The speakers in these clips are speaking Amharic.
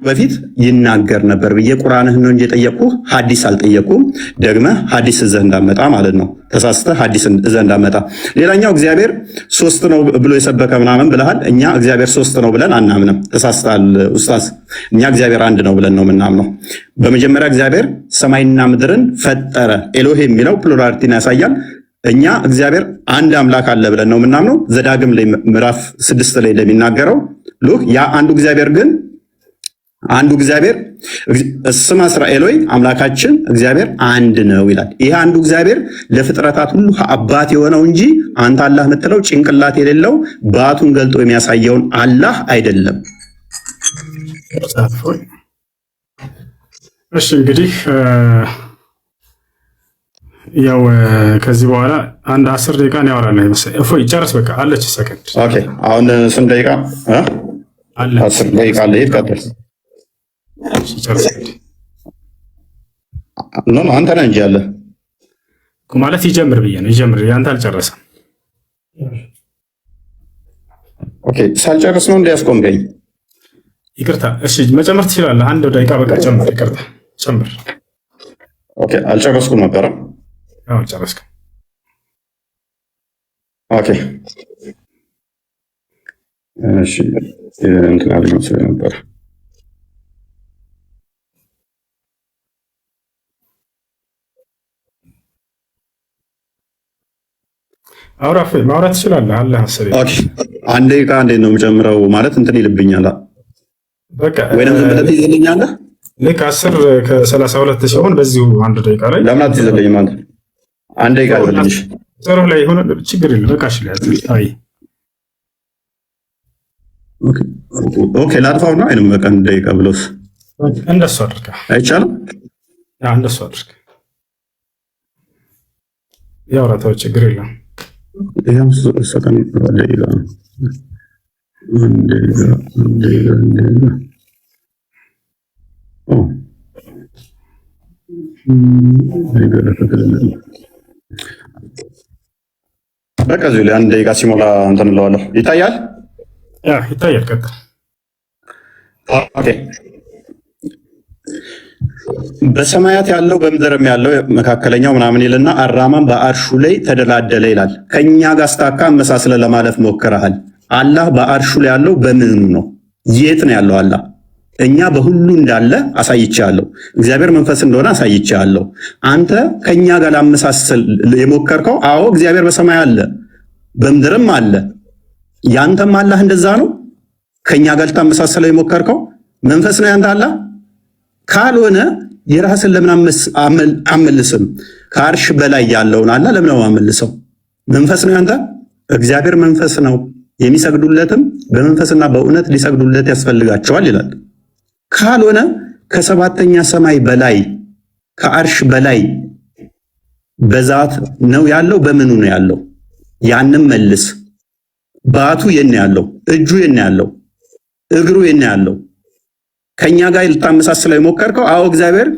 በፊት ይናገር ነበር ብዬ ቁርአንህን ነው እንጂ የጠየቅኩህ ሐዲስ አልጠየቅኩም። ደግመህ ሐዲስ እዘህ እንዳመጣ ማለት ነው። ተሳስተህ ሐዲስ እዘህ እንዳመጣ። ሌላኛው እግዚአብሔር ሶስት ነው ብሎ የሰበከ ምናምን ብለሃል። እኛ እግዚአብሔር ሶስት ነው ብለን አናምንም። ተሳስተሃል ኡስታዝ። እኛ እግዚአብሔር አንድ ነው ብለን ነው የምናምነው። በመጀመሪያ እግዚአብሔር ሰማይና ምድርን ፈጠረ። ኤሎሄ የሚለው plurality ን ያሳያል። እኛ እግዚአብሔር አንድ አምላክ አለ ብለን ነው የምናምነው። ዘዳግም ላይ ምዕራፍ 6 ላይ እንደሚናገረው look፣ ያ አንዱ እግዚአብሔር ግን አንዱ እግዚአብሔር ስማ እስራኤል ሆይ አምላካችን እግዚአብሔር አንድ ነው ይላል። ይህ አንዱ እግዚአብሔር ለፍጥረታት ሁሉ አባት የሆነው እንጂ አንተ አላህ የምትለው ጭንቅላት የሌለው ባቱን ገልጦ የሚያሳየውን አላህ አይደለም። እሺ እንግዲህ ያው ከዚህ በኋላ አንድ 10 ደቂቃ ያወራል መሰለኝ። እፎይ ጨርስ፣ በቃ አለች ሰከንድ። Okay አሁን ስንት ደቂቃ? አለ 10 ደቂቃ አለ። ይሄድ ቀጥል። ጨርስ። No አንተ ነህ እንጂ ያለ ማለት ይጀምር ብዬ ነው። ይጀምር፣ ያንተ አልጨረሰም። Okay ሳልጨርስ ነው እንዲያስቆምከኝ። ይቅርታ። እሺ መጨመር ትችላለህ። አንድ ደቂቃ በቃ ጨምር። ይቅርታ ጨምር። Okay አልጨረስኩም ነበረ። አዎ አልጨረስኩም። Okay እሺ እንትን አለኝ መሰለኝ ነበር። አውራ ማውራት ትችላለህ። አለ ሀሳብ። Okay አንድ ደቂቃ እንዴት ነው የምጨምረው? ማለት እንትን ይልብኛል። በቃ ወይንም ዝም ብለህ ትይዝልኛለህ? ልክ 10:32 ሲሆን በዚሁ አንድ ደቂቃ ላይ ለምን አትይዝልኝም? አንተ አንድ ደቂቃ ይዝልኝ። ጥሩ ላይ ይሁን፣ ችግር የለም። በቃ እሺ፣ አይ Okay ላጥፋውና አይንም በቃ አንድ ደቂቃ ብሎስ እንደሱ አድርግ። አይቻልም? እንደሱ አድርግ። ያውራታው ችግር የለም። ይሄም ሰከንድ ደቂቃ ነው። አንድ ደቂቃ፣ አንድ ደቂቃ፣ አንድ ደቂቃ። ኦ በቃ እዚሁ ላይ አንድ ደቂቃ ሲሞላ እንትን እለዋለሁ። ይታያል፣ ይታያል። ቀጥል። Okay በሰማያት ያለው በምድርም ያለው መካከለኛው ምናምን ይልና አራማን በአርሹ ላይ ተደላደለ ይላል። ከኛ ጋር ስታካ አመሳስለ ለማለፍ ሞክረሃል። አላህ በአርሹ ላይ ያለው በምኑ ነው? የት ነው ያለው አላህ? እኛ በሁሉ እንዳለ አሳይቼሃለሁ። እግዚአብሔር መንፈስ እንደሆነ አሳይቼሃለሁ። አንተ ከኛ ጋር ላመሳሰል የሞከርከው፣ አዎ እግዚአብሔር በሰማይ አለ በምድርም አለ። ያንተም አላህ እንደዛ ነው። ከኛ ጋር ልታመሳሰለው የሞከርከው መንፈስ ነው ያንተ አላህ ካልሆነ የራስን ለምን አመልስም? ከአርሽ በላይ ያለውን አላህ ለምን አመልሰው? መንፈስ ነው ያንተ። እግዚአብሔር መንፈስ ነው፣ የሚሰግዱለትም በመንፈስና በእውነት ሊሰግዱለት ያስፈልጋቸዋል ይላል። ካልሆነ ከሰባተኛ ሰማይ በላይ ከአርሽ በላይ በዛት ነው ያለው። በምኑ ነው ያለው? ያንም መልስ። ባቱ የት ነው ያለው? እጁ የት ነው ያለው? እግሩ የት ነው ያለው? ከኛ ጋር ልታመሳስለው የሞከርከው፣ አዎ እግዚአብሔር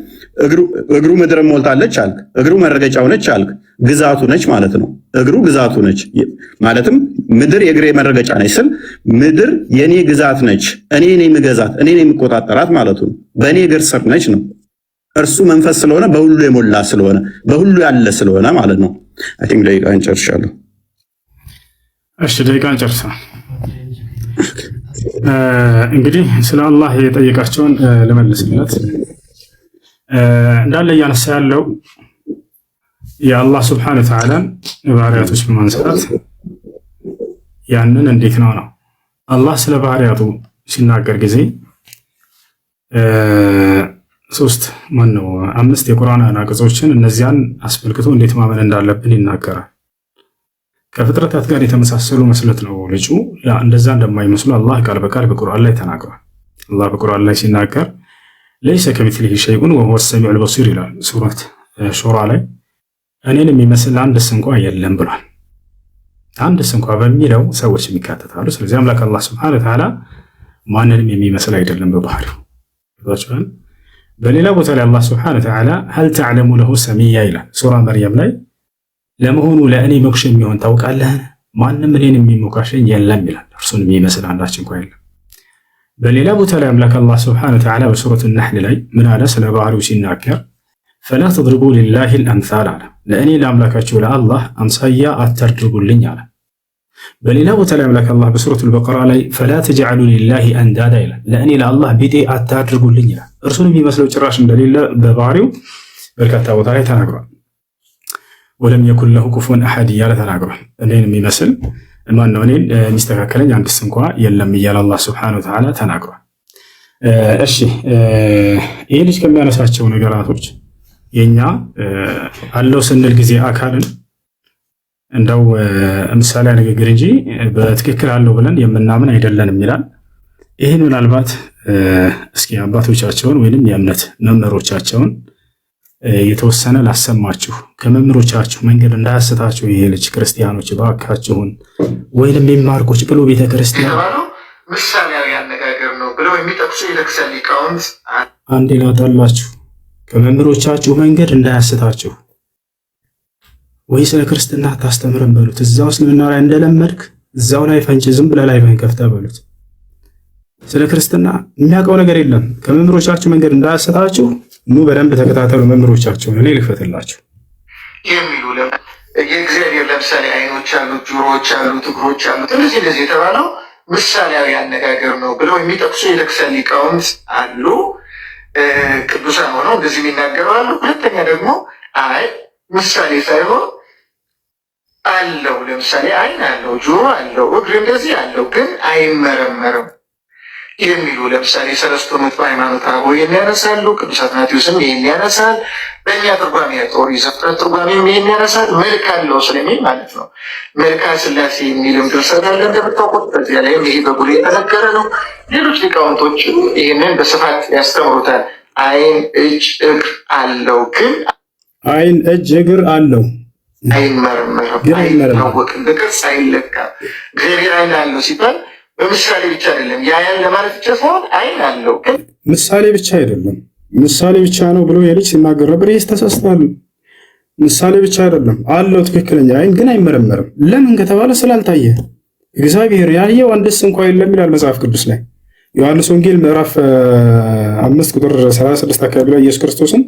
እግሩ ምድርን ሞልታለች አልክ። እግሩ መረገጫው ነች አልክ። ግዛቱ ነች ማለት ነው። እግሩ ግዛቱ ነች ማለትም ምድር የእግሬ መረገጫ ነች ስል ምድር የኔ ግዛት ነች፣ እኔ ነኝ የምገዛት፣ እኔ ነኝ የምቆጣጠራት ማለቱ ነው። በእኔ እግር ስር ነች ነው። እርሱ መንፈስ ስለሆነ በሁሉ የሞላ ስለሆነ በሁሉ ያለ ስለሆነ ማለት ነው። I think ደቂቃ እንጨርሻለሁ። እሺ ደቂቃ እንጨርሳ። እንግዲህ ስለ አላህ የጠየቃቸውን ልመልስለት። እንዳለ እያነሳ ያለው የአላህ ስብሐነ ወተዓላን ባህሪያቶች በማንሳት ያንን እንዴት ነው ነው አላህ ስለ ባህሪያቱ ሲናገር ጊዜ ሶስት ማነው አምስት የቁርአን አንቀጾችን እነዚያን አስመልክቶ እንዴት ማመን እንዳለብን ይናገራል። ከፍጥረታት ጋር የተመሳሰሉ መስለት ነው ልጁ። እንደዛ እንደማይመስሉ አላህ ቃል በቃል በቁርአን ላይ ተናግሯል። አላህ በቁርአን ላይ ሲናገር ለይሰ ከሚስሊሂ ሸይኡን ወሁወ ሰሚዑል በሲር ይላል ሱረት ሹራ ላይ። እኔን የሚመስል አንድስ እንኳ የለም ብሏል። አንድስ እንኳ በሚለው ሰዎች የሚካተታሉ። ስለዚህ አምላክ አላህ ስብሐነ ወተዓላ ማንንም የሚመስል አይደለም በባህሪው። በሌላ ቦታ ላይ አላህ ስብሐነ ወተዓላ ሀል ተዕለሙ ለሁ ሰሚያ ይላል ሱራ መርየም ላይ፣ ለመሆኑ ለእኔ ሞክሽ የሚሆን ታውቃለህ? ማንም እኔን የሚሞካሸኝ የለም ይላል። እርሱን የሚመስል አንዳች እንኳ የለም። በሌላ ቦታ ላይ አምላክ አላህ سبحانه وتعالى በሱረቱ ነሕል ላይ ምን አለ? ስለ ባህሪው ሲናገር فلا تضربوا لله الأمثال አለ። ለእኔ ለአምላካችሁ ለአላህ አምሳያ አታድርጉልኝ አለ። በሌላ ቦታ ላይ አምላክ አላህ በሱረቱል በቀራ ላይ فلا تجعلوا لله أندادا ይላል። ለእኔ ለአላህ ቢጤ አታድርጉልኝ ይላል። እርሱን የሚመስለው ጭራሽ እንደሌለ በባህሪው በርካታ ቦታ ላይ ተናግሯል። ولم يكن له كفوا أحد እያለ ተናግሯል። እኔን የሚመስል ማነው? እኔን የሚስተካከለኝ አንድስ እንኳ የለም እያለ አላህ سبحانه وتعالى ተናግሯል። እሺ፣ ይህ ልጅ ከሚያነሳቸው ነገራቶች የኛ አለው ስንል ጊዜ አካልን እንደው ምሳሌ ንግግር እንጂ በትክክል አለው ብለን የምናምን አይደለንም ይላል። ይህን ምናልባት እስኪ አባቶቻቸውን ወይንም የእምነት መምህሮቻቸውን የተወሰነ ላሰማችሁ፣ ከመምህሮቻችሁ መንገድ እንዳያስታችሁ ይሄ ልጅ። ክርስቲያኖች እባካችሁን፣ ወይንም የሚማርኮች ብሎ ቤተክርስቲያን ምሳሌያዊ አነጋገር ነው ብለው የሚጠቅሱ የቤተክርስቲያን ሊቃውንት አንዴ ላጣላችሁ፣ ከመምህሮቻችሁ መንገድ እንዳያስታችሁ፣ ወይ ስለ ክርስትና ታስተምረን በሉት። እዛው እስልምና ላይ እንደለመድክ እዛው ላይ ፈንጭ፣ ዝም ብለህ ላይ ከፍተህ በሉት። ስለ ክርስትና የሚያውቀው ነገር የለም። ከመምህሮቻችሁ መንገድ እንዳያስታችሁ ኑ በደንብ ተከታተሉ መምህሮቻቸውን። እኔ ልክፈትላችሁ። የሚሉ የእግዚአብሔር ለምሳሌ አይኖች አሉት፣ ጆሮዎች አሉት፣ እግሮች አሉት፣ እንደዚህ እንደዚህ የተባለው ምሳሌያዊ አነጋገር ነው ብለው የሚጠቅሱ የቤተክርስቲያን ሊቃውንት አሉ። ቅዱሳን ሆነው እንደዚህ የሚናገሩ አሉ። ሁለተኛ ደግሞ አይ ምሳሌ ሳይሆን አለው፣ ለምሳሌ አይን አለው፣ ጆሮ አለው፣ እግር እንደዚህ አለው፣ ግን አይመረመርም የሚሉ ለምሳሌ ሰለስቱ ምዕት በሃይማኖተ አበው ይህን ያነሳሉ። ቅዱስ አትናቴዎስም ይህን ያነሳል። በእኛ ትርጓሜ ኦሪት ዘፍጥረት ትርጓሜም ይህን ያነሳል። መልክ አለው ስለሚል ማለት ነው። መልካ ስላሴ የሚልም ድርሰት አለ እንደምታውቁት። በዚያ ላይም ይሄ በጉልህ የተነገረ ነው። ሌሎች ሊቃውንቶችም ይህንን በስፋት ያስተምሩታል። አይን፣ እጅ፣ እግር አለው ግን አይን፣ እጅ፣ እግር አለው አይመረመርም፣ አይታወቅም፣ በቅርጽ አይለካም። እግዚአብሔር አይን አለው ሲባል በምሳሌ ብቻ አይደለም፣ ያያን ለማለት ብቻ ሳይሆን አይን አለው ግን ምሳሌ ብቻ አይደለም፣ ምሳሌ ብቻ ነው ብሎ የልጅ ሲናገር ነበር። ይህ ተሳስቷል። ምሳሌ ብቻ አይደለም አለው፣ ትክክለኛ አይን ግን አይመረመርም። ለምን ከተባለ ስላልታየ። እግዚአብሔር ያየው አንድስ እንኳ የለም ይላል መጽሐፍ ቅዱስ ላይ። ዮሐንስ ወንጌል ምዕራፍ 5 ቁጥር 36 አካባቢ ላይ ኢየሱስ ክርስቶስን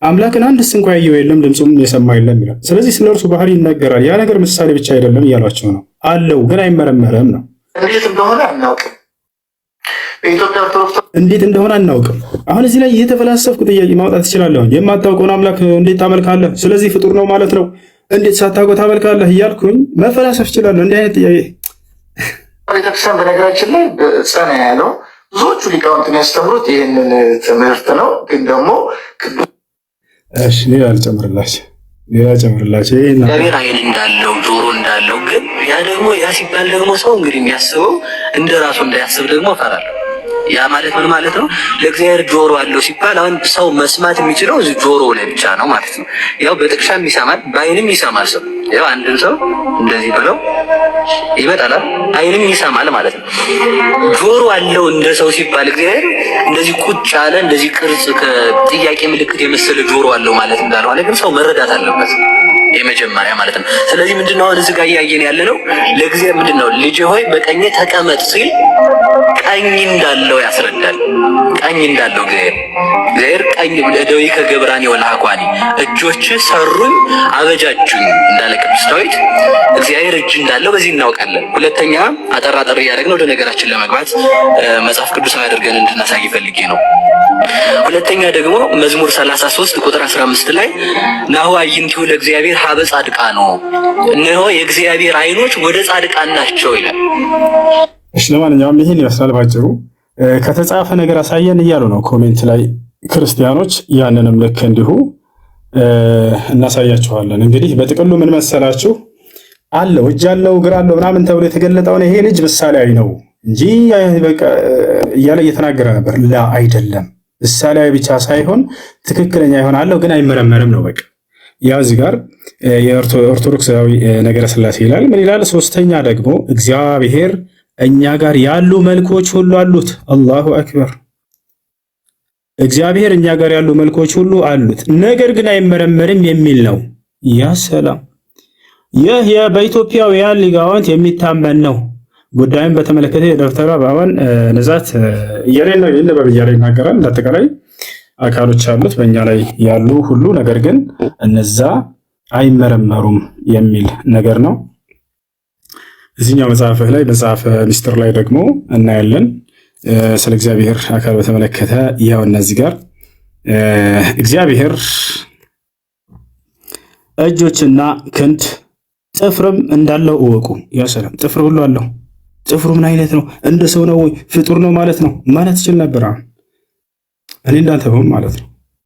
አምላክን አንድስ እንኳ ያየው የለም ድምፁም የሰማ የለም ይላል። ስለዚህ ስለ እርሱ ባህሪ ይናገራል። ያ ነገር ምሳሌ ብቻ አይደለም እያሏቸው ነው። አለው ግን አይመረመርም ነው። እንዴት እንደሆነ አናውቅም። በኢትዮጵያ ኦርቶዶክስ እንዴት እንደሆነ አናውቅም። አሁን እዚህ ላይ እየተፈላሰፍኩ ጥያቄ ማውጣት እችላለሁ። የማታውቀውን አምላክ እንዴት ታመልካለህ? ስለዚህ ፍጡር ነው ማለት ነው። እንዴት ሳታውቀው ታመልካለህ? እያልኩኝ መፈላሰፍ እችላለሁ። እንዲህ አይነት ጥያቄ ቤተክርስቲያን በነገራችን ላይ ጸና ያለው ብዙዎቹ ሊቃውንት የሚያስተምሩት ይህንን ትምህርት ነው። ግን ደግሞ እሺ፣ ሌላ ልጨምርላችሁ፣ ሌላ ጨምርላችሁ። እግዚአብሔር ዓይን እንዳለው ጆሮ እንዳለው ግን ያ ደግሞ ያ ሲባል ደግሞ ሰው እንግዲህ የሚያስበው እንደ ራሱ እንዳያስብ ደግሞ እፈራለሁ። ያ ማለት ምን ማለት ነው? ለእግዚአብሔር ጆሮ አለው ሲባል አሁን ሰው መስማት የሚችለው ጆሮ ላይ ብቻ ነው ማለት ነው። ያው በጥቅሻም ይሰማል፣ በዓይንም ይሰማል። ሰው ያው አንድን ሰው እንደዚህ ብለው ይመጣል፣ ዓይንም ይሰማል ማለት ነው። ጆሮ አለው እንደ ሰው ሲባል እግዚአብሔር እንደዚህ ቁጭ አለ እንደዚህ ቅርጽ ከጥያቄ ምልክት የመሰለ ጆሮ አለው ማለት እንዳልሆነ ግን ሰው መረዳት አለበት። የመጀመሪያ ማለት ነው። ስለዚህ ምንድነው አሁን እዚህ ጋር እያየን ያለ ነው? ለእግዚአብሔር ምንድነው ልጅ ሆይ በቀኜ ተቀመጥ ሲል ቀኝ እንዳለው ያስረዳል። ቀኝ እንዳለው እግዚአብሔር ቀኝ እደዊከ ገብራኒ ወለአኳኒ እጆች ሰሩኝ አበጃጁኝ እንዳለ ቅዱስ ዳዊት እግዚአብሔር እጅ እንዳለው በዚህ እናውቃለን። ሁለተኛ አጠር አጠር እያደረግን ወደ ነገራችን ለመግባት መጽሐፍ ቅዱሳዊ አድርገን እንድናሳይ ፈልጌ ነው። ሁለተኛ ደግሞ መዝሙር 33 ቁጥር 15 ላይ ናሁ አዕይንቲሁ ለእግዚአብሔር ሀበ ጻድቃን ነው፣ እነሆ የእግዚአብሔር ዓይኖች ወደ ጻድቃን ናቸው ይላል። እሺ ለማንኛውም ይህን ይመስላል ባጭሩ። ከተጻፈ ነገር አሳየን እያሉ ነው comment ላይ ክርስቲያኖች። ያንንም ልክ እንዲሁ እናሳያችኋለን። እንግዲህ በጥቅሉ ምን መሰላችሁ አለው እጅ አለው እግር አለው ምናምን ተብሎ የተገለጠውን ይሄ ልጅ ምሳሌያዊ ነው እንጂ እያለ እየተናገረ ነበር። لا አይደለም፣ ምሳሌያዊ ብቻ ሳይሆን ትክክለኛ የሆነ አለው ግን አይመረመርም ነው በቃ። ያ እዚህ ጋር የኦርቶዶክሳዊ ነገረ ስላሴ ይላል። ምን ይላል? ሶስተኛ ደግሞ እግዚአብሔር እኛ ጋር ያሉ መልኮች ሁሉ አሉት። الله أكبر። እግዚአብሔር እኛ ጋር ያሉ መልኮች ሁሉ አሉት፣ ነገር ግን አይመረመርም የሚል ነው። يا سلام! ይህ በኢትዮጵያውያን ሊቃውንት የሚታመን ነው። ጉዳዩን በተመለከተ የደብተራ በአዋን ንዛት እያለ ይነበብ እያለ ይናገራል። እንዳጠቃላይ አካሎች አሉት በእኛ ላይ ያሉ ሁሉ፣ ነገር ግን እነዛ አይመረመሩም የሚል ነገር ነው። እዚህኛው መጽሐፍህ ላይ መጽሐፈ ሚስጥር ላይ ደግሞ እናያለን። ስለ እግዚአብሔር አካል በተመለከተ ያው እነዚህ ጋር እግዚአብሔር እጆችና ክንድ ጥፍርም እንዳለው እወቁ። ያ ሰላም፣ ጥፍር ሁሉ አለው። ጥፍሩ ምን አይነት ነው? እንደ ሰው ነው ወይ? ፍጡር ነው ማለት ነው ማለት ይችል ነበር። እኔ እንዳንተ ብሆን ማለት ነው።